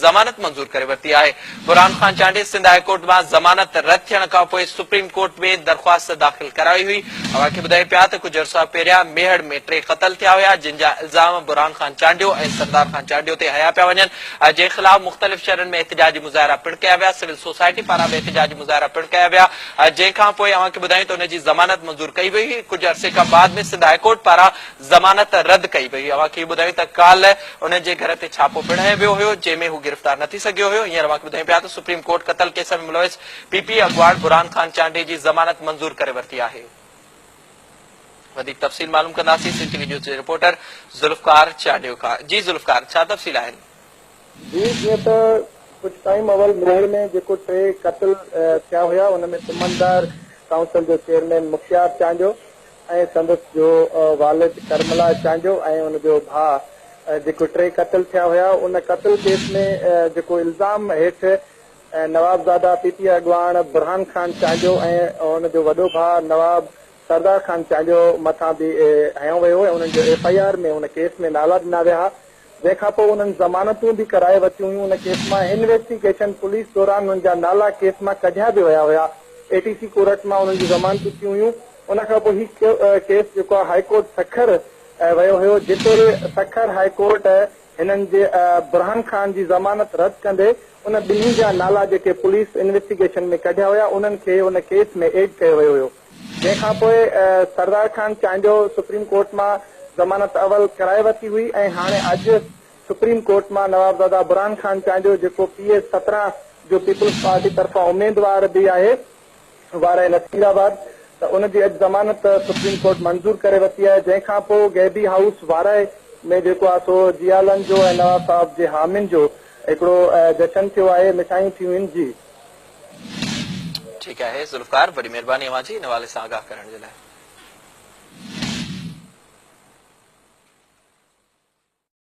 ضمانت منظور ڪري ورتي آهي. برهان خان چانڊيي سنڌ هاء ڪورٽ مان ضمانت رد ٿيڻ کانپوء سپريم ڪورٽ ۾ درخواست داخل ڪرائي هئي. اوهان کي ٻڌايون پيا ته ڪجهه عرصا پهريان ميهڙ ۾ ٽي قتل ٿيا هيا جن جا الزام برهان خان چانڊيو ۽ سردار خان چانڊيو تي هنيا پيا وڃن جنهن خلاف مختلف شهرن ۾ احتجاجي مظاهرا پڻ ڪيا ويا سول سوسائٽي پاران به احتجاجي مظاهرا پڻ ڪيا ويا جنهن کانپوء اوهان کي ٻڌايون ته ان جي ضمانت منظور ڪئي وئي هئي ڪجهه عرصي کان بعد ۾ سنڌ هاء ڪورٽ پاران ضمانت رد ڪئي وئي هئي. اوهان کي اهو ٻڌايون ته ڪالهه انهن جي گهر تي ڇاپو پڻ هنيو ويو هيو، جنهن ۾ هو گرفتار نه ٿي سگهيو هيو. هينئر اوهان کي ٻڌايون پيا ته سپريم ڪورٽ قتل ڪيس ۾ ملوث پي پي اڳواڻ برهان خان چانڊيي جي ضمانت منظور ڪري ورتي آهي. وڌيڪ تفصيل معلوم ڪنداسين سنڌ ٽي وي نيوز جي رپورٽر ذوالفقار چانڊيو کان. جي ذوالفقار ڇا تفصيل آهن؟ جي جيئن ته ڪجهه ٽائيم اول ميهڙ ۾ جيڪو ٽي قتل ٿيا هيا ان ۾ تمندار ڪائونسل جو چيئرمين مختيار چانڊيو ۽ سندس جو والد ڪرملا چانڊيو ۽ ان جو ڀاء جيڪو ٽي قتل ٿيا هيا ان قتل ڪيس ۾ جيڪو الزام هيٺ نوابزاده پي پي اڳواڻ برهان خان چانڊيو ۽ ان جو وڏو ڀاء نواب سردار خان چانڊيو مٿان به هنيو ويو ۽ انهن جو F I R ۾ in case ۾ نالا ڏنا ويا ها جنهن کان پوء انهن ضمانتون به ڪرائي ورتيون هيون، ان ڪيس مان انويسٽيگيشن پوليس دوران انهن جا نالا ڪيس مان ڪڍيا به ويا هيا، اي ٽي سي ڪورٽ مان انهن جون ضمانتون ٿيون هيون، ان کان پوء هي ڪيس جيڪو آهي هائي ڪورٽ سکر ويو هيو، جتي سکر هائي ڪورٽ هنن جي برهان خان جي ضمانت رد ڪندي ان ٻنهي جا نالا جيڪي پوليس انويسٽيگيشن ۾ ڪڍيا هيا انهن کي ان ڪيس ۾ ايڊ ڪيو ويو هيو. جنهن کان پوء سردار خان چانڊيو سپريم ڪورٽ مان ضمانت اول ڪرائي ورتي هئي ۽ هاڻي اڄ سپريم ڪورٽ مان نوابزاده برهان خان چانڊيو جيڪو پي ايس 17 جو پيپلز پارٽي طرفان اميدوار به آهي وارهه نصير آباد ته ان جي اڄ ضمانت سپريم ڪورٽ منظور ڪري ورتي آهي جنهن کان پوء غيبي هائوس وارهه ۾ جيڪو آهي سو جيالن جو ۽ نواب صاحب جي حامين جو هڪڙو جشن ٿيو آهي مٺايون ٿيون آهن جي. ٺيڪ آهي ذوالفقار وڏي مهرباني اوهان جي ان حوالي سان آگاهه ڪرڻ جي لاء.